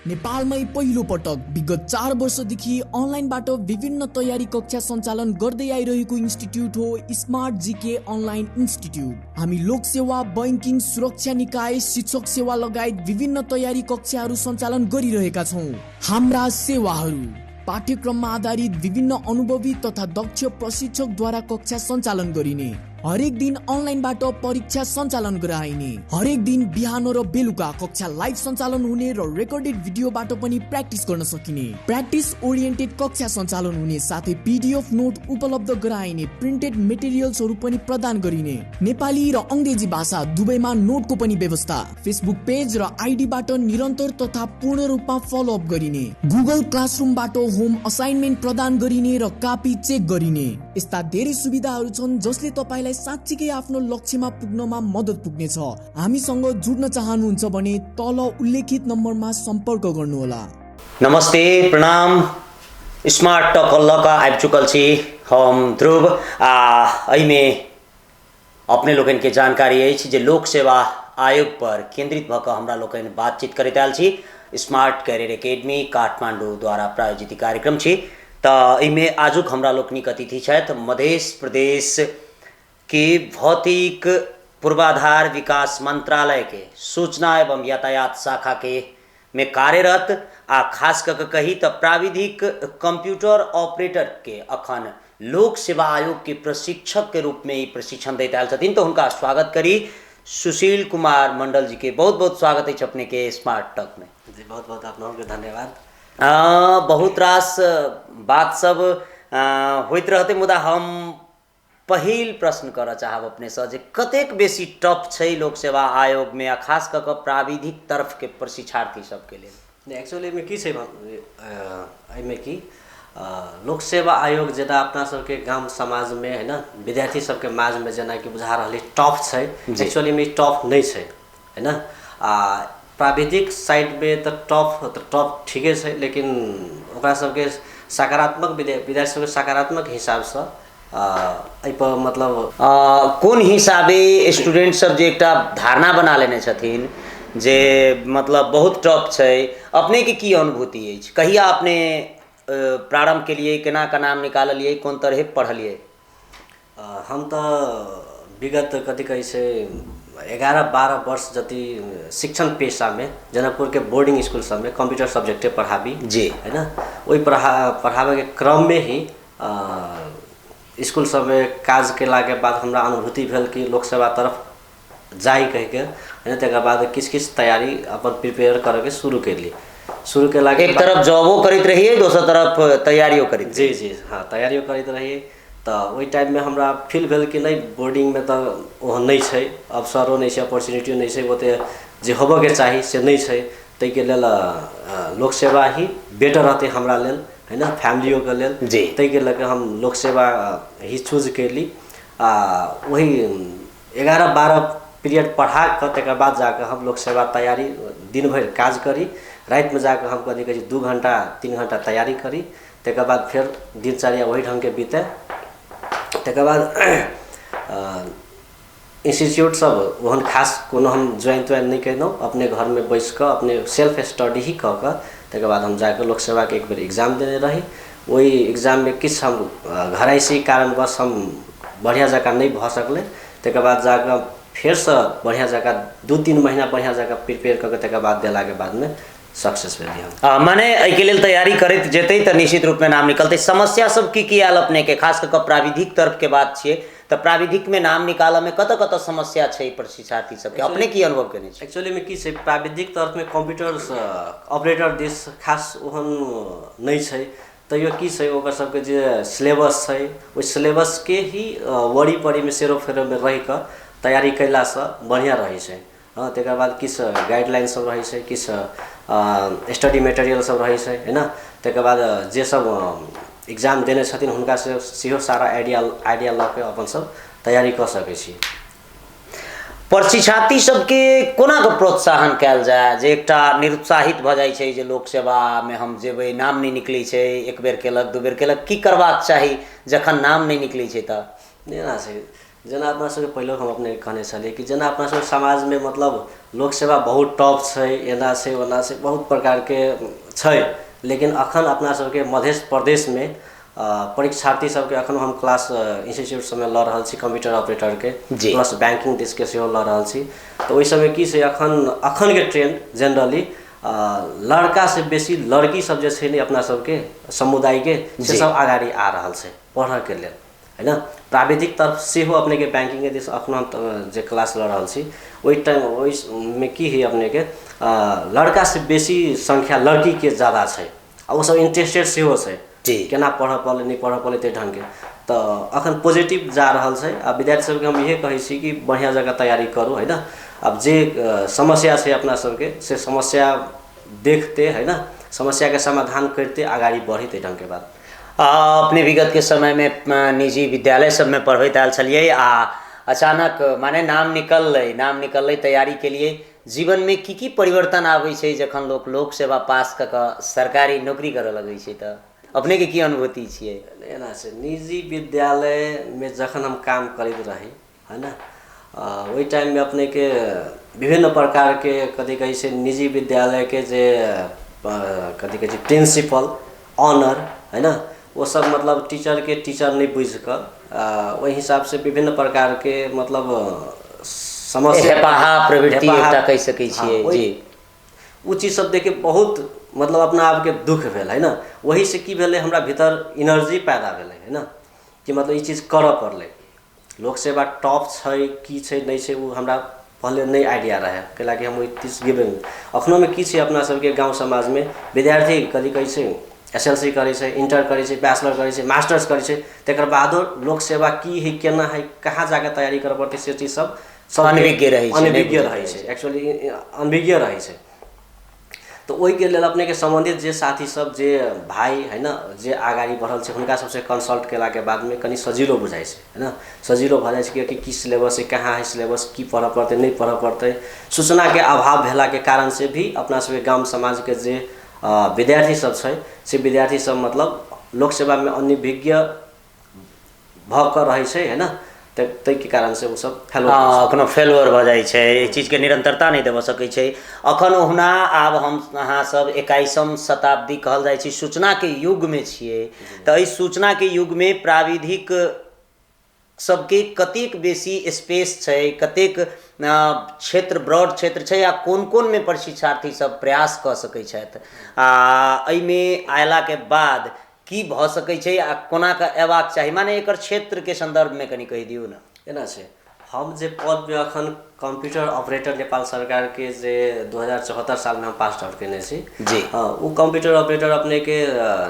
नेपालमै पहिलो पटक विगत 4 वर्षदेखि अनलाइनबाट विभिन्न तयारी कक्षा सञ्चालन गर्दै आइरहेको इन्स्टिट्युट हो स्मार्ट जीके अनलाइन इन्स्टिट्युट। हामी लोकसेवा, बैंकिङ, सुरक्षा निकाय, शिक्षक सेवा लगायत विभिन्न तयारी कक्षाहरू सञ्चालन गरिरहेका छौँ। हाम्रा सेवाहरू पाठ्यक्रममा आधारित विभिन्न अनुभवी तथा दक्ष प्रशिक्षकद्वारा कक्षा सञ्चालन गरिने, हरेक दिन अनलाइनबाट परीक्षा सञ्चालन गराइने, हरेक दिन बिहान र बेलुका कक्षा लाइभ सञ्चालन हुने र रेकर्डेड भिडियोबाट पनि प्र्याक्टिस गर्न सकिने, प्र्याक्टिस ओरिएन्टेड कक्षा सञ्चालन हुने, साथै पिडिएफ नोट उपलब्ध गराइने, प्रिन्टेड मेटेरियल्सहरू पनि प्रदान गरिने, नेपाली र अङ्ग्रेजी भाषा दुवैमा नोटको पनि व्यवस्था, फेसबुक पेज र आइडीबाट निरन्तर तथा पूर्ण रूपमा फलोअप गरिने, गुगल क्लासरुमबाट होम असाइनमेन्ट प्रदान गरिने र कापी चेक गरिने। यस्ता धेरै सुविधाहरू छन् जसले तपाईलाई साँच्चीकै आफ्नो लक्ष्यमा पुग्नमा मद्दत पुग्नेछ। हामीसँग जुड्न चाहनुहुन्छ भने तल उल्लेखित नम्बरमा सम्पर्क गर्नुहोला। नमस्ते, प्रणाम। स्मार्ट टॉक लऽ कऽ आबि चुकल छी हम ध्रुव। आ एहिमे अपने लोकनिके जानकारी अछि जे लोक सेवा आयोग पर केंद्रित भऽ कऽ हमरा लोकनि बातचीत करैत आयल छी। स्मार्ट कैरियर एकेडमी काठमाडौँ द्वारा प्रायोजित ई कार्यक्रम छी। तऽ एहिमे आजुक हमरा लोकनिक अतिथि छथि मध्य प्रदेश के भौतिक पूर्वाधार विकास मंत्रालय के सूचना एवं यातायात शाखा के में कार्यरत आ खास कऽ के कही तऽ प्राविधिक कंप्यूटर ऑपरेटर के अखन लोक सेवा आयोग के प्रशिक्षक के रूप में ई प्रशिक्षण दैत आयल छथिन, तऽ हुनका स्वागत करी। सुशील कुमार मंडल जी के बहुत बहुत स्वागत अछि अपने के स्मार्ट टॉक में। जी, बहुत बहुत अपनों के धन्यवाद। बहुत रास बात सब होइत रहतै, मुदा हम पहिल प्रश्न करऽ चाहब अपनेसँ जे कतेक बेसी टफ छै लोक सेवा आयोगमे आ खास कऽ कऽ प्राविधिक तरफके प्रशिक्षार्थी सबके लेल? नहि, एक्चुअली एहिमे की छै, एहिमे की लोक सेवा आयोग जेना अपना सबके गाम समाजमे है ने, विद्यार्थी सबके माझमे जेनाकि बुझा रहलै टफ छै, एक्चुअलीमे ई टफ नहि छै, है ने। आ प्राविधिक साइडमे तऽ टफ ठीके छै, लेकिन ओकरा सबके सकारात्मक विद्यार्थी सबके सकारात्मक हिसाबसँ एहिपर मतलब कोन हिसाबे स्टूडेंट सब जे एकटा धारणा बना लेने छथिन जे मतलब बहुत टफ छै, अपनेके की अनुभूति अछि? कहिया अपने प्रारम्भ केलियै, केना कऽ नाम निकाललियै, कोन तरहे पढ़लियै? हम तऽ विगत कथी कहै छै 11-12 वर्ष जति शिक्षण पेसामे जनकपुरके बोर्डिङ स्कुल सबमे कम्प्युटर सब्जेक्टे पढ़ाबी जी, है न। ओहि पढ़ाबैके क्रममे ही स्कुल सबमे काज केलाके बाद हमरा अनुभूति भेल कि लोक सेवा तरफ जाइ कहिके, होइन। तकर बाद किछु किछु तैयारी अपन प्रिपेयर करैके शुरू केली। शुरू केलाके एक तरफ जॉबो करैत रहियै, दोसर तरफ तैयारियो करैत। जी जी, हाँ, तैयारियो करैत रहियै। तऽ ओहि टाइममे हमरा फील भेल कि नहि, बोर्डिङमे तऽ ओहन नहि छै, अवसरो नहि छै, अपॉर्चुनिटियो नहि छै, ओते जे होबऽके चाही से नहि छै। ताहिके लेल लोक सेवा ही बेटर रहतै हमरा लेल, है न, फैमिलियोके लेल। जी, ताहिके लऽ कऽ हम लोक सेवा ही चूज कयली। आ वही 11-12 पीरियड पढ़ा कऽ तकर बाद जाकऽ हम लोक सेवा तैयारी दिन भरि काज करी, रातिमे जाकऽ हम कथी कहै छै 2 घंटा 3 घंटा तैयारी करी, तकर बाद फेर दिनचर्या ओही ढङ्गके बीतै। तकर बाद इंस्टीट्यूट सब ओहन खास कोनो हम ज्वाइन त्वाइन नहि केलहुँ, अपने घरमे बैस कऽ अपने सेल्फ स्टडी ही कऽ कऽ तकर बाद हम जाकऽ लोक सेवाके एक बेर एग्जाम देने रही। ओहि एग्जाममे किछु हम घरायसी कारणवश हम बढ़िआँ जकाँ नहि भऽ सकलै। तकर बाद जाकऽ फेरसँ बढ़िआँ जकाँ 2-3 महीना बढ़िआँ जकाँ प्रिपेयर कऽ कऽ तकर बाद देलाके बादमे सक्सेस भेली हम। माने एहिके लेल तैयारी करैत जेतै तऽ निश्चित रूपमे नाम निकलतै। समस्या सब की की आयल अपनेके, खास कऽ कऽ प्राविधिक तरफके बात छियै तऽ प्राविधिकमे नाम निकालऽमे कतऽ कतऽ समस्या छै प्रशिक्षार्थी सबके, अपने की अनुभव केने छी? एक्चुअलीमे की छै, प्राविधिक तरफमे कम्प्यूटर ऑपरेटर दिस खास ओहन नहि छै, तैयो की छै ओकर सबके जे सिलेबस छै ओहि सिलेबसके ही वरीपरीमे सेरोफेरोमे रहिकऽ तैयारी कयलासँ बढ़िआँ रहै छै। हँ, तकर बाद किछु गाइडलाइन सब रहै छै, किछु स्टडी मटेरियल सब रहै छै, है न। तकर बाद जे सब एग्जाम देने छथिन हुनका से सेहो सारा आइडिया आइडिया लऽ कऽ अपन सब तैयारी कऽ सकै छी। प्रशिक्षार्थी सबके कोना कऽ प्रोत्साहन कयल जाय जे एकटा निरुत्साहित भऽ जाइ छै जे लोक सेवामे हम जेबै, नाम नहि निकलै छै, एक बेर केलक, 2 बेर केलक, की करबाक चाही जखन नाम नहि निकलै छै तऽ? एना छै, जेना अपना सबके पहिलो हम अपने कहने छलियै कि जेना अपना सब समाजमे मतलब लोक सेवा बहुत टॉप छै, एना छै ओना छै, बहुत प्रकारके छै, लेकिन अखन अपना सबके मध्य प्रदेशमे परीक्षार्थी सबके अखन हम क्लास इंस्टीट्यूट सबमे लऽ रहल छी कंप्यूटर ऑपरेटरके प्लस बैंकिंग दिसके सेहो लऽ रहल छी। तऽ ओहि सबमे की छै, अखन अखनके ट्रेंड जनरली लड़कासँ बेसी लड़की सब जे छै ने अपना सबके समुदायके से सब अगाडि आ रहल छै पढ़ऽके लेल, है न। प्राविधिक तरफ सेहो अपनेके बैंकिंगके दिस अखन हम जे क्लास लऽ रहल छी ओहि टाइम ओहिमे की हइ अपनेके लड़कासँ बेसी संख्या लड़कीके ज्यादा छै आ ओसब इंटरेस्टेड सेहो छै केना पढ़ऽ पड़लै नहि पढ़ऽ पड़लै ताहि ढङ्गके। तऽ अखन पॉजिटिव जा रहल छै। आ विद्यार्थी सबके हम इहे कहै छी कि बढ़िआँ जकाँ तैयारी करू, है न। आब जे समस्या छै अपना सबके से समस्या देखते, है न, समस्याके समाधान करिते अगाडि बढ़ी ताहि ढङ्गके बात। अपने विगतके समयमे निजी विद्यालय सबमे पढ़बैत आयल छलियै आ अचानक माने नाम निकललै, तैयारी केलियै। जीवनमे की की परिवर्तन आबै छै जखन लोक लोक सेवा पास कऽ कऽ सरकारी नौकरी करऽ लगै छै, तऽ अपनेके की अनुभूति छियै? एना छै, निजी विद्यालयमे जखन हम काम करैत रही, है न, ओहि टाइममे अपनेके विभिन्न प्रकारके कथी कहै छै निजी विद्यालयके जे कथी कहै छै प्रिंसिपल ऑनर, है न, ओ सब मतलब टीचरके टीचर नहि बुझिकऽ ओहि हिसाबसँ विभिन्न प्रकारके मतलब समस्या प्रवृत्ति एकटा कहि सकै छियै जी। ओ चीज सब देखिके बहुत मतलब अपना आपके दुःख भेल, है न। वहीसँ की भेलै, हमरा भीतर एनर्जी पैदा भेलै, है न, कि मतलब ई चीज करऽ पड़लै। लोक सेवा टॉप छै की छै नहि छै ओ हमरा पहले नहि आइडिया रहै, कैलाकि हम ओहि चीज गेबे नहि। अखनोमे की छै अपना सबके गाँव समाजमे विद्यार्थी कथी कहै छै SLC करै छै, इंटर करै छै, बैचलर करै छै, मास्टर्स करै छै, तकर बादो लोक सेवा की है, केना है, कहाँ जाके तैयारी करऽ पड़तै से चीज सब अनभिज्ञ रहै छै, अनभिज्ञ रहै छै, एक्चुअली अनभिज्ञ रहै छै। तऽ ओहिके लेल अपनेके सम्बन्धित जे साथी सब जे भाइ, है न, जे अगाडि बढ़ल छै हुनका सबसँ कंसल्ट केलाके बादमे कनि सजिलो बुझाइ छै, है न, सजिलो भऽ जाइ छै कि की सिलेबस है, कहाँ है सिलेबस, की पढ़ऽ पड़तै नहि पढ़ऽ पड़तै। सूचनाके अभाव भेलाके कारणसँ भी अपना सबके गाम समाजके जे विद्यार्थी सब छै से विद्यार्थी सब मतलब लोक सेवामे अनभिज्ञ भऽ कऽ रहै छै, है न, ताहिके कारणसँ ओसब फेल अखनो फेलवर भऽ जाइ छै, एहि चीजके निरन्तरता नहि देबऽ सकै छै। अखन ओहुना आब हम अहाँ सब 21म शताब्दी कहल जाइ छै, सूचनाके युगमे छियै, तऽ एहि सूचनाके युगमे प्राविधिक सबके कतेक बेसी स्पेस छै, कतेक क्षेत्र ब्रॉड क्षेत्र छै आ कोन कोनमे प्रशिक्षार्थी सब प्रयास कऽ सकै छथि, आ एहिमे अयलाके बाद की भऽ सकै छै आ कोना कऽ अयबाक चाही, माने एकर क्षेत्रके सन्दर्भमे कनि कहि दियौ ने। एना छै, हम जे पदमे अखन कंप्यूटर ऑपरेटर नेपाल सरकारके जे 2074 सालमे हम पास आउट केने छी जी, ओ कंप्यूटर ऑपरेटर अपनेके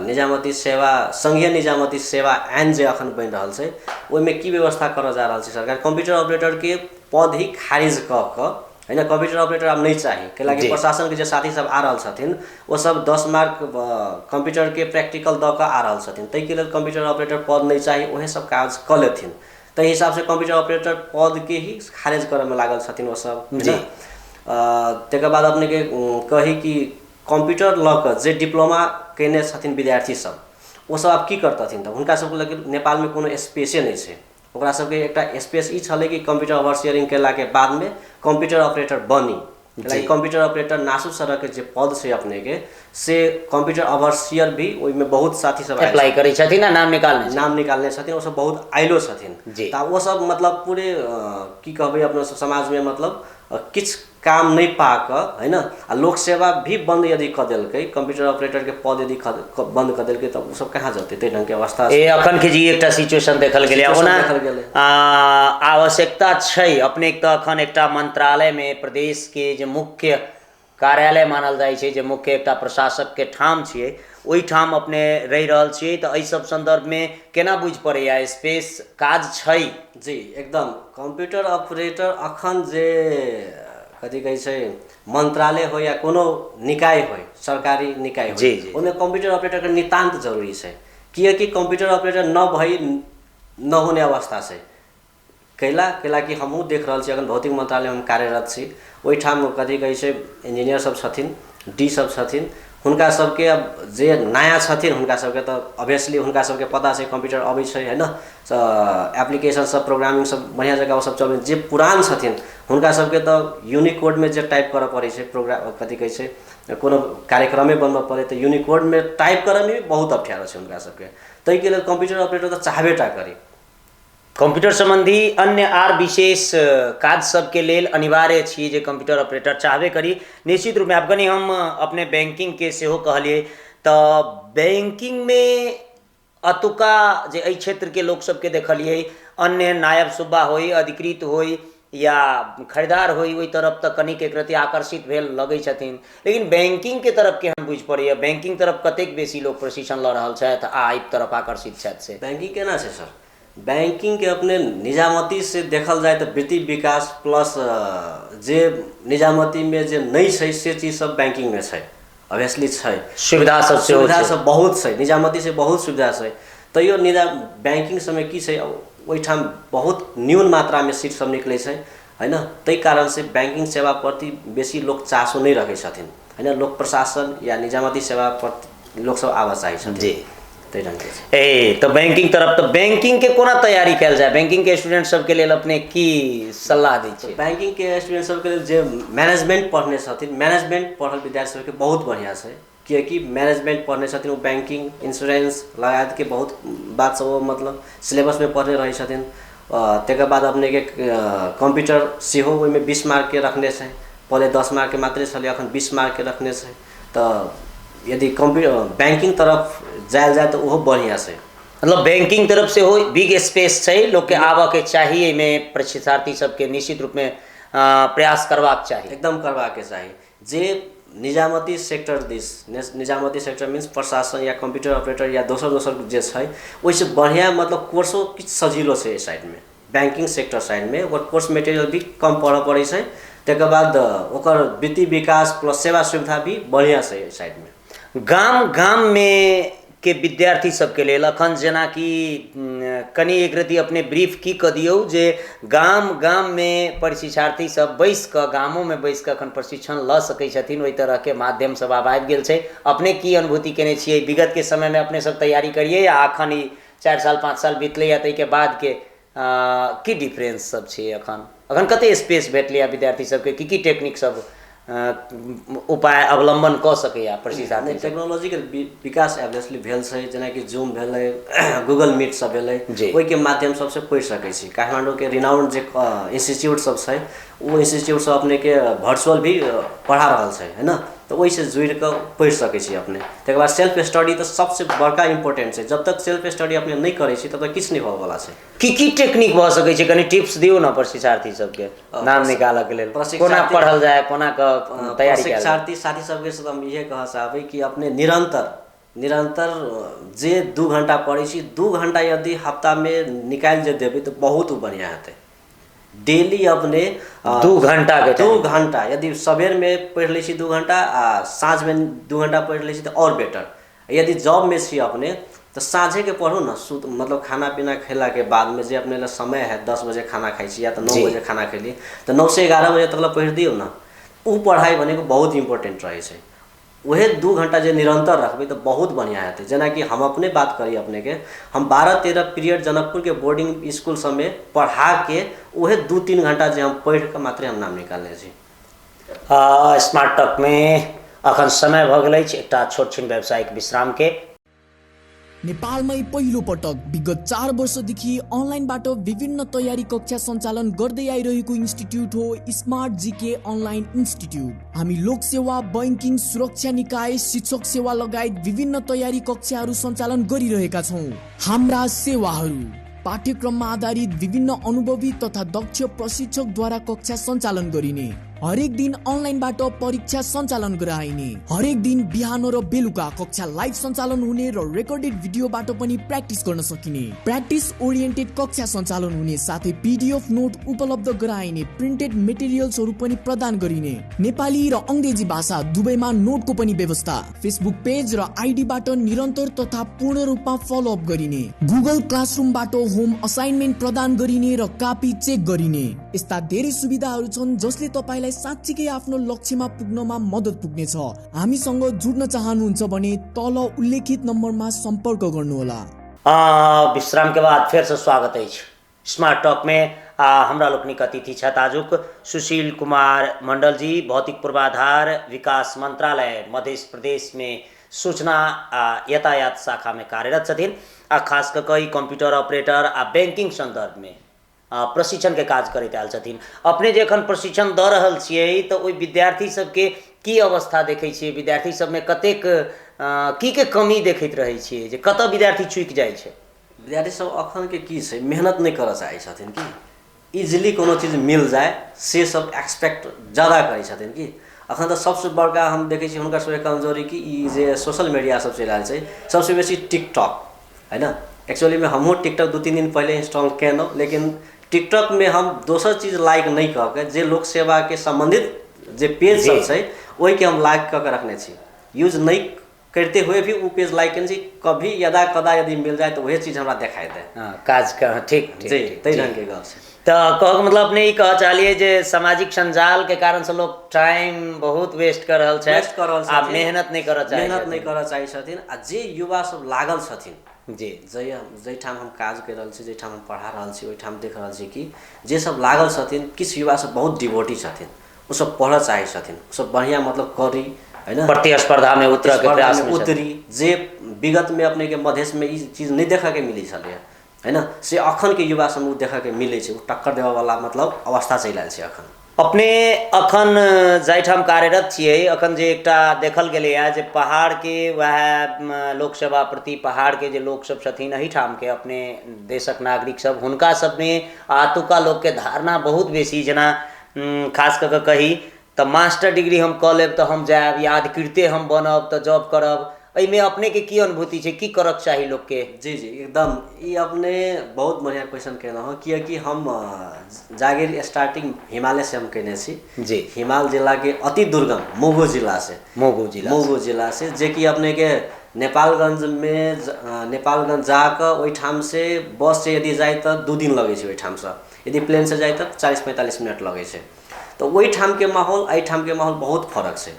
निजामती सेवा संघीय निजामती सेवा ऐन जे अखन बनि रहल छै ओहिमे की व्यवस्था करऽ जा रहल छै सरकार, कंप्यूटर ऑपरेटरके पद ही खारिज कऽ कऽ, है न, कंप्यूटर ऑपरेटर आब नहि चाही, कैलाकि प्रशासनके जे साथी सब आ रहल छथिन ओ सब 10 मार्क कंप्यूटरके प्रैक्टिकल दऽ कऽ आ रहल छथिन, ताहिके लेल कंप्यूटर ऑपरेटर पद नहि चाही, उएह सब काज कऽ लेथिन। ताहि हिसाबसँ कंप्यूटर ऑपरेटर पदके ही खारिज करऽमे लागल छथिन ओसब जी। तकर बाद अपनेके कही कि कंप्यूटर लऽ कऽ जे डिप्लोमा कयने छथिन विद्यार्थी सब ओसब आब की करतथिन, तऽ हुनका सबके लग नेपालमे कोनो स्पेसे नहि छै। ओकरा सबके एकटा स्पेस ई छलै कि कंप्यूटर ओवरसियरिंग केलाके बादमे कंप्यूटर ऑपरेटर बनी, कंप्यूटर ऑपरेटर नासु सरके जे पद छै अपनेके से कंप्यूटर ओवरसियर भी ओहिमे बहुत साथी सब अप्लाई करै छथिन आ नाम निकालने छथिन, ओसब बहुत आयलो छथिन। तऽ ओसब मतलब पूरे की कहबै अपना सब समाजमे मतलब किछु काम नहि पा कऽ, है न, आ लोक सेवा भी बंद यदि कऽ देलकै, कंप्यूटर ऑपरेटरके पद यदि बंद कऽ देलकै तऽ ओसब कहाँ जेतै, ताहि ढङ्गके अवस्था। ए अखन के जी एकटा सिचुएशन देखल गेलै, ओना आवश्यकता छै अपने तऽ अखन एकटा मंत्रालयमे प्रदेशके जे मुख्य कार्यालय मानल जाइ छै, जे मुख्य एकटा प्रशासकके ठाम छियै, ओहिठाम अपने रहि रहल छियै, तऽ एहि सब सन्दर्भमे केना बुझि पड़ैया स्पेस काज छै? जी एकदम, कंप्यूटर ऑपरेटर अखन जे कथी कहै छै मंत्रालय हो या कोनो निकाय हो, सरकारी निकाय हो, ओहिमे कंप्यूटर ऑपरेटरके नितान्त जरूरी छै, किएकि कंप्यूटर ऑपरेटर न भई नहोने अवस्था छै। कैला कैला कि हमहूँ देख रहल छी अखन भौतिक मंत्रालयमे हम कार्यरत छी, ओहिठाम कथी कहै छै इंजीनियर सब छथिन, डी सब छथिन, हुनका सबके अब जे नया छथिन हुनका सबके तऽ ऑब्वियसली हुनका सबके पता छै, कंप्यूटर अबै छै, है ना, एप्लीकेशन सब, प्रोग्रामिंग सब बढ़िआँ जकाँ ओ सब चलबै। जे पुरान छथिन हुनका सबके तऽ यूनिकोडमे जे टाइप करऽ पड़ै छै, प्रोग्राम कथी कहै छै, कोनो कार्यक्रमे बनबऽ पड़ै तऽ यूनिकोडमे टाइप करऽमे भी बहुत अप्ठ्यारो छै हुनका सबके। ताहिके लेल कंप्यूटर ऑपरेटर तऽ चाहबे टा करी। कंप्यूटर संबंधी अन्य आर विशेष काज सबके लेल अनिवार्य छी जे कंप्यूटर ऑपरेटर चाहबे करी निश्चित रूपमे। आब कनि हम अपने बैंकिंगके सेहो कहलियै, तऽ बैंकिंगमे अतुका जे एहि क्षेत्रके लोक सबके देखलियै, अन्य नायब सुब्बा होइ, अधिकृत होइ या खरीदार होइ, ओहि तरफ तऽ कनिक एक रति आकर्षित भेल लगै छथिन, लेकिन बैंकिंगके तरफ केहन बुझि पड़ैए? बैंकिंग तरफ कतेक बेसी लोक प्रशिक्षण लऽ रहल छथि आ एहि तरफ आकर्षित छथि से? बैंकिंग केना छै सर? बैंकिंग के अपने निजामती से देखल जाय तऽ वृत्ति विकास प्लस जे निजामती में जे नहि छै से चीज सब बैंकिंग में छै, ऑब्वियसली छै। सुविधा सब सेहो सुविधा छै। सब बहुत छै, निजामती से बहुत सुविधा छै। तैयो बैंकिंग समय की छै, ओहिठाम बहुत न्यून मात्रामे सीट सब निकलै छै, है ना। ताहि कारण से बैंकिंग सेवा प्रति बेसी लोक चासो नहि रखै छथिन, है ना। लोक प्रशासन या निजामती सेवा प्रति लोक सब आबऽ चाहै छथिन। जी, ताहि रङ्गके छै। ए तऽ बैंकिंग तरफ, तऽ बैंकिंग के कोना तैयारी कयल जाय? बैंकिंग के स्टूडेंट सबके लेल अपने की सलाह दै छियै? बैंकिंग के स्टूडेंट सबके लेल जे मैनेजमेंट पढ़ने छथिन, मैनेजमेंट पढ़ल विद्यार्थी सबके बहुत बढ़िआँ छै, किएकि मैनेजमेंट पढ़ने छथिन ओ बैंकिंग, इंश्योरेंस लगायतके बहुत बात सब ओ मतलब सिलेबसमे पढ़ने रहै छथिन। तकर बाद अपनेके कंप्यूटर सेहो ओहिमे 20 मार्कके रखने छै, पहिले 10 मार्कके मात्रे छलै, अखन 20 मार्कके रखने छै। तऽ यदि कंप्यूटर बैंकिंग तरफ जायल जाय तऽ ओहो बढ़िआँ छै। मतलब बैंकिंग तरफ सेहो बिग स्पेस छै, लोकके आबऽके चाही, एहिमे प्रशिक्षार्थी सबके निश्चित रूपमे प्रयास करबाक चाही, एकदम करबाके चाही। जे निजामती सेक्टर दिस, निजामती सेक्टर मीन्स प्रशासन या कंप्यूटर ऑपरेटर या दोसर दोसर जे छै, ओहिसँ बढ़िआँ मतलब कोर्सो किछु सजिलो छै एहि साइडमे, बैंकिंग सेक्टर साइडमे। ओकर कोर्स मटेरियल भी कम पढ़ऽ पड़ै छै, तकर बाद ओकर वृत्ति विकास प्लस सेवा सुविधा भी बढ़िआँ छै एहि साइडमे। गाम गाममे के विद्यार्थी सबके लेल अखन जेनाकि कनि एक रति अपने ब्रीफ की कऽ दियौ जे गाम गाममे प्रशिक्षार्थी सब बैस कऽ, गामोमे बैस कऽ अखन प्रशिक्षण लऽ सकै छथिन, ओहि तरहके माध्यम सब आब आबि गेल छै। अपने की अनुभूति केने छियै विगतके समयमे? अपने सब तैयारी करियै आ अखन ई 4 साल 5 साल बीतलैया ताहिके बादके की डिफरेंस सब छै? अखन अखन कते स्पेस भेटलैया विद्यार्थी सबके? की की टेक्निक सब उपाय अवलंबन कऽ सकैया प्रशिक्षार्थी? टेक्नोलॉजीके विकास एवरेजली भेल छै, जेनाकि जूम भेलै, गूगल मीट सब भेलै, ओहिके माध्यम सबसँ पढ़ि सकै छी। काठमाडौँके रिनाउंड जे इंस्टीट्यूट सब छै, ओ इंस्टीट्यूट सब अपनेके वर्चुअल भी पढ़ा रहल छै, है ना। तऽ ओहिसँ जुड़ि कऽ पढ़ि सकै छी अपने। तकर बाद सेल्फ स्टडी तऽ सबसँ बड़का इम्पोर्टेंट छै। जब तक सेल्फ स्टडी अपने नहि करै छी तब तक किछु नहि होबऽवला छै। की की टेक्निक भऽ सकै छै? कनि टिप्स दियौ ने प्रशिक्षार्थी सबके नाम निकालऽके लेल, कोना पढ़ल जाय, कोना कऽ तैयारी कयल जाय? प्रशिक्षार्थी साथी सबके से हम इहे कहऽ चाहबै कि अपने निरंतर निरंतर जे 2 घंटा पढ़ै छी, 2 घंटा यदि हफ्तामे निकालि जे देबै तऽ बहुत बढ़िआँ हेतै। डेली अपने 2 घंटा के 2 घंटा यदि सवेरमे पढ़ि लै छी 2 घंटा आ साँझमे 2 घंटा पढ़ि लै छी तऽ आओर बेटर। यदि जॉबमे छी अपने तऽ साँझेके पढ़ू ने, सुत मतलब खाना पीना खेलाके बादमे जे अपने लग समय है, 10 बजे खाना खाइ छी या तऽ 9 बजे खाना खेली तऽ 9 से 11 बजे तक पढ़ि दियौ ने। ओ पढ़ाइ भनेको बहुत इम्पोर्टेंट रहै छै। उहे 2 घंटा जे निरंतर रखबै तऽ बहुत बढ़िआँ हेतै। जेनाकि हम अपने बात करी अपनेके, हम 12-13 पीरियड जनकपुरके बोर्डिंग स्कूल सबमे पढ़ाके उहे 2-3 घंटा जे हम पढ़ि कऽ मात्रे हम नाम निकालने छी। स्मार्ट टॉकमे अखन समय भऽ गेल अछि एकटा छोट छिन व्यावसायिक विश्रामके। नेपालमै पहिलो पटक विगत 4 वर्षदेखि अनलाइनबाट विभिन्न तयारी कक्षा सञ्चालन गर्दै आइरहेको इन्स्टिट्युट हो स्मार्ट जीके अनलाइन इन्स्टिट्युट। हामी लोकसेवा, बैंकिङ, सुरक्षा निकाय, शिक्षक सेवा लगायत विभिन्न तयारी कक्षाहरू सञ्चालन गरिरहेका छौँ। हाम्रा सेवाहरू पाठ्यक्रममा आधारित विभिन्न अनुभवी तथा दक्ष प्रशिक्षकद्वारा कक्षा सञ्चालन गरिने, हरेक दिन अनलाइनबाट परीक्षा सञ्चालन गराइने, हरेक दिन बिहान र बेलुका कक्षा लाइभ सञ्चालन हुने र रेकर्डेड भिडियोबाट पनि प्र्याक्टिस गर्न सकिने, प्र्याक्टिस ओरिएन्टेड कक्षा सञ्चालन हुने, साथै पिडिएफ नोट उपलब्ध गराइने, प्रिन्टेड मेटेरियल्सहरू पनि प्रदान गरिने, नेपाली र अङ्ग्रेजी भाषा दुवैमा नोटको पनि व्यवस्था, फेसबुक पेज र आइडीबाट निरन्तर तथा पूर्ण रूपमा फलोअप गरिने, गुगल क्लासरुमबाट होम असाइनमेन्ट प्रदान गरिने र कापी चेक गरिने। यस्ता धेरै सुविधाहरू छन् जसले तपाईलाई साँच्चीकै आफ्नो लक्ष्यमा पुग्नमा मद्दत पुग्नेछ। हामीसँग जुड्न चाहनुहुन्छ भने तल उल्लेखित नम्बरमा सम्पर्क गर्नुहोला। विश्राम के बाद फेर से स्वागत अछि स्मार्ट टॉक में। हमरा लोकनिक अतिथि छथि आजुक सुशील कुमार मंडल जी, भौतिक पूर्वाधार विकास मंत्रालय मध्य प्रदेश में सूचना आ यातायात शाखा में कार्यरत छथिन आ खास कऽ कऽ ई कंप्यूटर ऑपरेटर आ बैंकिंग संदर्भ में प्रशिक्षण के काज करैत आयल छथिन। अपने जे एखन प्रशिक्षण दऽ रहल छियै तऽ ओहि विद्यार्थी सबके की अवस्था देखै छियै, विद्यार्थी सबमे कतेक की के कमी देखैत रहै छियै, जे कतऽ विद्यार्थी चूकि जाइ छै? विद्यार्थी सब अखन के की छै, मेहनत नहि करऽ चाहै छथिन कि इजिली कोनो चीज मिल जाए से सब एक्सपेक्ट ज़्यादा करै छथिन कि। अखन तऽ सबसँ बड़का हम देखै छी हुनकर सबके कमजोरी कि ई जे सोशल मीडिया सब चलि आयल छै, सबसँ बेसी टिकटॉक है ना। एक्चुअलीमे हमहूँ टिकटॉक 2-3 दिन पहिले इंस्टॉल केलहुँ, लेकिन टिकटॉकमे हम दोसर चीज लाइक नहि कऽ के जे लोक सेवाके सम्बन्धित जे पेज सब छै ओहिके हम लाइक कऽ के रखने छी। यूज नहि करते हुए भी वो पेज लाइक केने छी, कभी यदा कदा यदि मिल जाए तऽ वएह चीज हमरा देखाइ दे। काज के ठीक ठीक जी, ताहि ढङ्गके गप छै। तऽ कहऽके मतलब अपने ई कहऽ चाहलियै जे सामाजिक संजालके कारणसँ लोक टाइम बहुत वेस्ट कऽ रहल छै, वेस्ट कऽ रहल आ छथिन, मेहनत नहि करऽ चाहै मेहनत नहि करऽ चाहै छथिन। आ जे युवा सब लागल छथिन जी, जाहिठाम हम काज करि रहल छी, जाहिठाम हम पढ़ा रहल छी, ओहिठाम देख रहल छी कि जे सब लागल छथिन किछु युवा सब बहुत डिवोटी छथिन, ओसब पढ़ऽ चाहै छथिन, ओसब बढ़िआँ मतलब करी है ना, प्रतिस्पर्धामे उतरऽके प्रयासमे प्रतिस्पर्धामे उतरी। जे विगतमे अपनेके मधेशमे ई चीज नहि देखऽके मिलै छलैए है ना, से अखनके युवा सबमे ओ देखऽके मिलै छै, ओ टक्कर देबऽवला मतलब अवस्था चलि आयल छै अखन। अपने अखन जाहिठाम कार्यरत छियै, अखन जे एकटा देखल गेलैए जे पहाड़के वएह लोक सेवा प्रति पहाड़के जे लोकसब छथिन एहिठामके अपने देशक नागरिक सब, हुनका सबमे आतुका लोकके धारणा बहुत बेसी, जेना खास कऽ कऽ कही तऽ मास्टर डिग्री हम कऽ लेब तऽ हम जायब, या अधिकृते हम बनब तऽ जॉब करब, एहिमे अपनेके की अनुभूति छै, की करऽके चाही लोकके? जी जी एकदम, ई अपने बहुत बढ़िआँ क्वेश्चन केलहुँ हँ, कियाकि हम जागिर स्टार्टिंग हिमालय से हम केने छी जी, हिमाल जिलाके अति दुर्गम मोगो जिला से, मोगो जिला से, जे कि अपनेके नेपालगंजमे नेपालगंज जाकऽ ओहिठाम से बस से यदि जाइ तऽ 2 दिन लगै छै ओहिठामसँ, यदि प्लेनसँ जाइ तऽ 40-45 मिनट लगै छै। तऽ ओहिठामके माहौल एहिठामके माहौल बहुत फरक छै।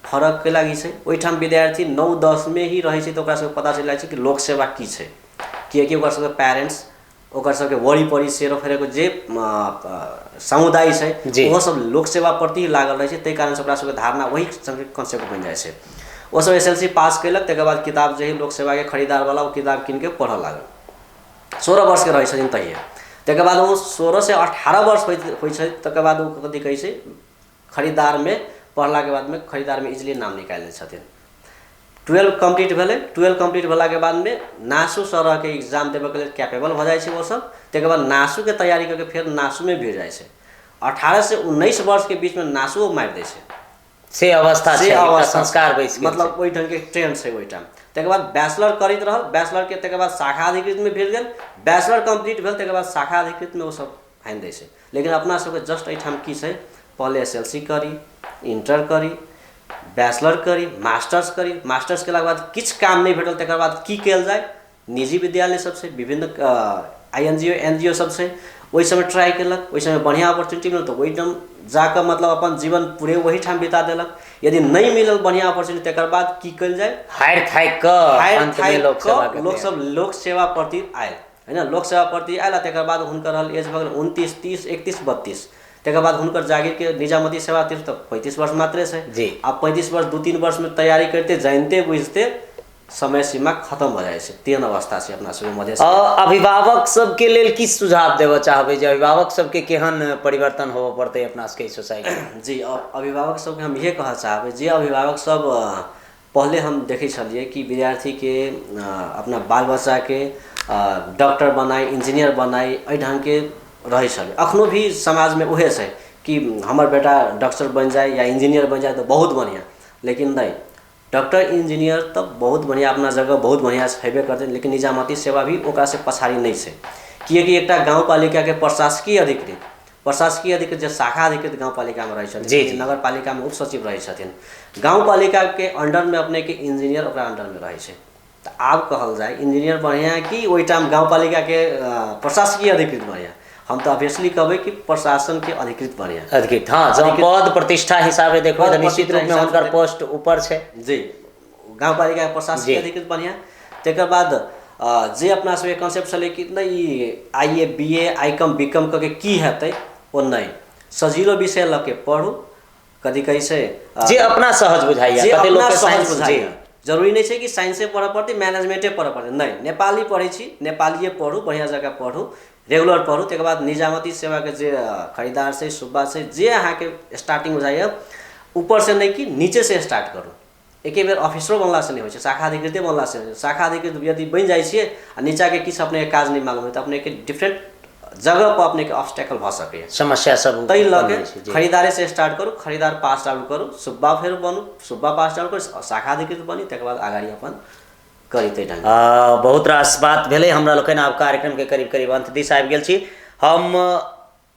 फरक के लागि छै, ओहिठाम विद्यार्थी 9-10 में ही रहै छै तऽ ओकरा सबके पता चलि जाइ छै कि लोक सेवा की छै, कियाकि ओकर सबके पेरेंट्स, ओकर सबके वरिपरि सेरोफेरोके जे समुदाय छै ओहो सब लोक सेवा प्रति ही लागल रहै छै, ताहि कारणसँ ओकरा सबके धारणा वही कॉन्सेप्ट बनि जाइ छै। ओसब SLC पास केलक, तकर बाद किताब जे लोक सेवाके खरीदारवला ओ किताब कीनके पढ़ऽ लागल। 16 वर्षके रहै छथिन तहिया, तकर बाद ओ 16 से 18 वर्ष होइ छै, तकर बाद ओ कथी कहै छै खरीदारमे पढ़लाके बादमे खरीदारमे इजिली नाम निकालि लै छथिन। 12 कम्प्लीट भेलै, 12 कम्प्लीट भेलाके बादमे नासु सरहके एग्जाम देबऽके लेल कैपेबल भऽ जाइ छै ओसब, तकर बाद नासुके तैयारी करके फेर नासुमे भिड़ जाइ छै। 18 से 19 वर्षके बीचमे नासुओ मारि दै छै, से अवस्था से अवस्था संस्कार बैस गेल, मतलब ओहि ढङ्गके ट्रेंड छै ओहिठाम। तकर बाद बैचलर करैत रहल, बैचलरके तकर बाद शाखा अधिकृतमे भिड़ गेल, बैचलर कम्प्लीट भेल तकर बाद शाखा अधिकृतमे ओसब हानि दै छै। लेकिन अपना सबके जस्ट एहिठाम की छै, पहले SLC करी, इंटर करी, बैचलर करी, मास्टर्स करी, मास्टर्स केलाके बाद किछु काम नहि भेटल तकर बाद की कयल जाय, निजी विद्यालय सब छै, विभिन्न INGO NGO सब छै, ओहि समय ट्राई केलक, ओहि समय बढ़िआँ अपॉर्चुनिटी मिलल तऽ ओहिठाम जाकऽ मतलब अपन जीवन पूरे ओहिठाम बिता देलक। यदि नहि मिलल बढ़िआँ अपॉर्चुनिटी तकर बाद की कयल जाय, हारि थाकि कऽ लोकसब लोक सेवा प्रति आयल है ना, लोक सेवा प्रति आयल। तकर बाद हुनकर रहल एज भऽ गेल 29, 30, 31, 32, तकर बाद हुनकर जागीरके निजामती सेवा तीर्थ तऽ 35 वर्ष मात्रे छै जी। आ 35 वर्ष 2-3 वर्षमे तैयारी करिते जानिते बुझिते समय सीमा खत्म भऽ जाइ छै, तेहन अवस्था छै अपना सबके मधेश। अभिभावक सबके लेल की सुझाव देबऽ चाहबै जे अभिभावक सबके केहन परिवर्तन होबऽ पड़तै अपना सबके सोसाइटी? जी, अभिभावक सबके हम इहे कहऽ चाहबै जे अभिभावक सब पहले हम देखै छलियै कि विद्यार्थीके अपना बाल बच्चाके डॉक्टर बनाइ, इंजीनियर बनाइ, एहि ढङ्गके रहै छलै। अखनो भी समाजमे उहे छै कि हमर बेटा डॉक्टर बनि जाए या इंजीनियर बनि जाए तऽ बहुत बढ़िआँ, लेकिन नहि, डॉक्टर इंजीनियर तऽ बहुत बढ़िआँ अपना जगह बहुत बढ़िआँ हेबे करतै, लेकिन निजामती सेवा भी ओकरासँ पछाड़ी नहि छै। किएकि एकटा गाउँपालिकाके प्रशासकीय अधिकृत जे शाखा अधिकृत गाउँपालिकामे रहै छथिन, नगरपालिकामे उपसचिव रहै छथिन, गाउँपालिकाके अंडरमे अपनेके इंजीनियर ओकरा अंडरमे रहै छै। तऽ आब कहल जाय इंजीनियर बढ़िआँ कि ओहिठाम गाउँपालिकाके प्रशासकीय अधिकृत बढ़िआँ? हम तऽ ऑब्वियसली कहबै कि प्रशासन के अधिकृत बढ़िया। अधिकृत, हाँ, जँ पद प्रतिष्ठा हिसाबे देखबै तऽ निश्चित रूपमे हुनकर पोस्ट ऊपर छै। जी, गाउँपालिका प्रशासन के अधिकृत बढ़िया। तकर बाद जे अपना सबके कॉन्सेप्ट छलै कि नहि ई I A B A I com B com कऽ के की हेतै, ओ नहि, सजीलो विषय लऽ के पढ़ू। कथी कहै छै जे अपना सहज बुझाइए, जे अपना सहज बुझाइए। जरूरी नहि छै कि साइंसे पढ़ऽ पड़तै, मैनेजमेंटे पढ़ऽ पड़तै, नहि, नेपाली पढ़ै छी, नेपालिए पढ़ू, बढ़िआँ जकाँ पढ़ू, रेगुलर पढ़ू। तकर बाद निजामती सेवाके जे खरीदार छै, सुब्बा छै, जे अहाँके स्टार्टिंग बुझाइए, ऊपरसँ नहि कि नीचेसँ स्टार्ट करू। एके बेर ऑफिसरो बनलासँ नहि होइ छै, शाखा अधिकृते बनलासँ होइ छै। शाखा अधिकृत यदि बनि जाइ छियै आ नीचाँके किछु अपनेके काज नहि मालूम होइ तऽ अपनेके डिफरेंट जगह पर अपनेके ऑब्स्टेकल भऽ सकैए, समस्या सब। ताहि लऽ के खरीदारेसँ स्टार्ट करू, खरीदार पास आउट करू, सुब्बा फेर बनू, सुब्बा पास आउट करू, शाखा अधिकृत बनी, तकर बाद अगाडि अपन करी ताहि ढङ्ग। बहुत रास बात भेलै। हमरा लोकनि आब कार्यक्रमके करीब करीब अंत दिस आबि गेल छी। हम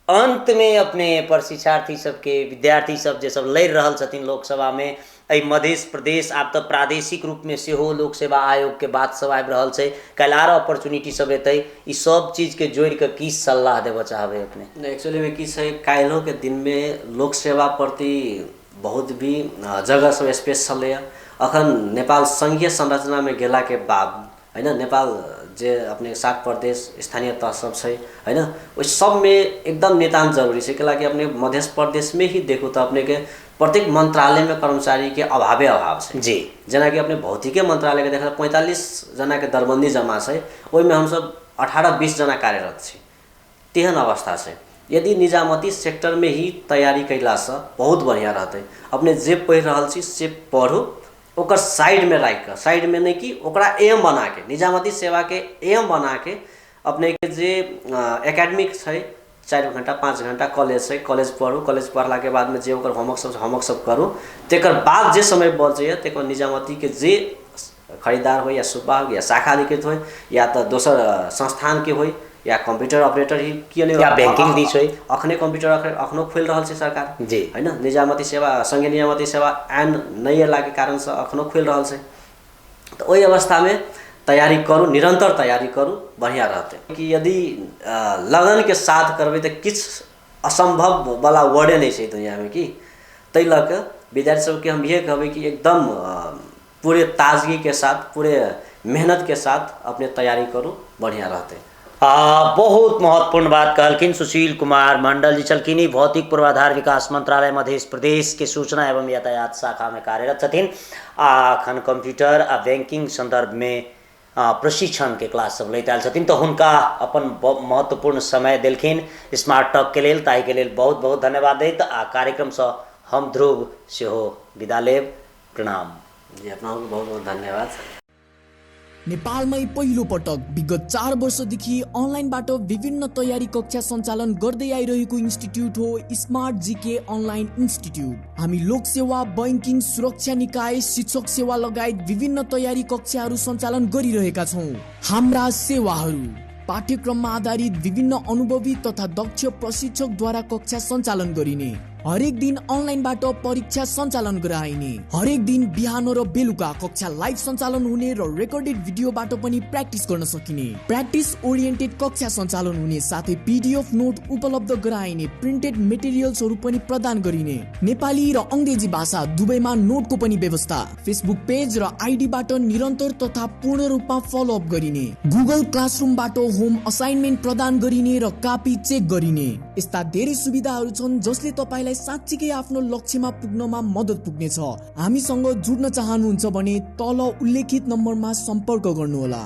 अंतमे अपने प्रशिक्षार्थी सबके, विद्यार्थी सब जे सब लड़ि रहल छथिन लोकसभामे, एहि मध्य प्रदेश आब तऽ प्रादेशिक रूपमे सेहो लोक सेवा आयोगके बात सब आबि रहल छै, काल्हि आर अपॉर्चुनिटी सब एतै, ई सब चीजके जोड़िकऽ की सलाह देबऽ चाहबै अपने? एक्चुअलीमे की छै, काल्हिओके दिनमे लोक सेवा प्रति बहुत भी जगह सब स्पेस छलैए। अखन नेपाल सङ्घीय संरचनामे गेलाके बाद होइन, नेपाल जे अपने 7 प्रदेश स्थानीय तह सब छै होइन, ओहि सबमे एकदम नितान्त जरूरी छै। कैलाकि अपने मध्य प्रदेशमे ही देखू तऽ अपनेके प्रत्येक मन्त्रालयमे कर्मचारीके अभावे अभाव छै। जी, जेनाकि अपने भौतिके मन्त्रालयके देखल 45 जनाके दरबन्दी जमा छै, ओहिमे हमसब 18-20 जना कार्यरत छी, तेहन अवस्था छै। यदि निजामती सेक्टरमे ही तैयारी कयलासँ बहुत बढ़िआँ रहतै। अपने जे पढ़ि रहल छी से पढ़ू, ओकर साइडमे राखिकऽ, साइडमे नहि कि ओकरा एम बनाके, निजामती सेवाके एम बनाके अपनेके जे एकेडमिक छै 4 घंटा 5 घंटा कॉलेज छै, कॉलेज पढ़ू, कॉलेज पढ़लाके बादमे जे ओकर होमवर्क सब होमवर्क सब करू, तकर बाद जे समय बचैए तकर निजामतीके जे खरीदार होइ या सुब्बा हो या शाखा अधिकृत होइ या तऽ दोसर संस्थानके होइ या कंप्यूटर ऑपरेटर ही किए नहि, या बैंकिंग दिस होइ, अखने कंप्यूटर अखनो खोलि रहल छै सरकार जी, होइन। निजामती सेवा संघीय निजामती सेवा ऐन नहि अयलाके कारणसँ अखनो खोलि रहल छै। तऽ ओहि अवस्थामे तैयारी करू, निरन्तर तैयारी करू, बढ़िआँ रहतै। कि यदि लगनके साथ करबै तऽ किछु असम्भव वाला वर्डे नहि छै दुनिआँमे। कि ताहि लऽ कऽ विद्यार्थी सबके हम इएह कहबै कि एकदम पूरे ताजगीके साथ, पूरे मेहनतके साथ अपने तैयारी करू, बढ़िआँ रहतै। बहुत महत्वपूर्ण बात कहलखिन सुशील कुमार मंडल जी छलखिन, भौतिक पूर्वाधार विकास मंत्रालय मध्य प्रदेश के सूचना एवं यातायात शाखा में कार्यरत छथिन आ अखन कंप्यूटर आ बैंकिंग संदर्भ में प्रशिक्षण के क्लास सब लैत आयल छथिन। तो हुनका अपन महत्वपूर्ण समय देलखिन स्मार्ट टॉक के लेल, ताहि के लेल बहुत बहुत धन्यवाद दैत आ कार्यक्रमसँ हम ध्रुव सेहो विदा लेब। प्रणाम जी, अपना बहुत बहुत धन्यवाद। नेपालमै पहिलो पटक विगत 4 वर्षदेखि अनलाइनबाट विभिन्न तयारी कक्षा सञ्चालन गर्दै आइरहेको इन्स्टिट्युट हो स्मार्ट जीके अनलाइन इन्स्टिट्युट। हामी लोकसेवा, बैंकिङ, सुरक्षा निकाय, शिक्षक सेवा लगायत विभिन्न तयारी कक्षाहरू सञ्चालन गरिरहेका छौँ। हाम्रा सेवाहरू पाठ्यक्रममा आधारित विभिन्न अनुभवी तथा दक्ष प्रशिक्षकद्वारा कक्षा सञ्चालन गरिने, हरेक दिन अनलाइनबाट परीक्षा सञ्चालन गराइने, हरेक दिन बिहान र बेलुका कक्षा लाइभ सञ्चालन हुने र रेकर्डेड भिडियोबाट पनि प्र्याक्टिस गर्न सकिने, प्र्याक्टिस ओरिएन्टेड कक्षा सञ्चालन हुने, साथै पिडिएफ नोट उपलब्ध गराइने, प्रिन्टेड मेटेरियल्सहरू पनि प्रदान गरिने, नेपाली र अङ्ग्रेजी भाषा दुवैमा नोटको पनि व्यवस्था, फेसबुक पेज र आइडीबाट निरन्तर तथा पूर्ण रूपमा फलोअप गरिने, गुगल क्लासरुमबाट होम असाइनमेन्ट प्रदान गरिने र कापी चेक गरिने। यस्ता धेरै सुविधाहरू छन् जसले तपाईलाई साँच्चीकै आफ्नो लक्ष्यमा पुग्नमा मद्दत पुग्नेछ। हामीसँग जुड्न चाहनुहुन्छ भने तल उल्लेखित नम्बरमा सम्पर्क गर्नुहोला।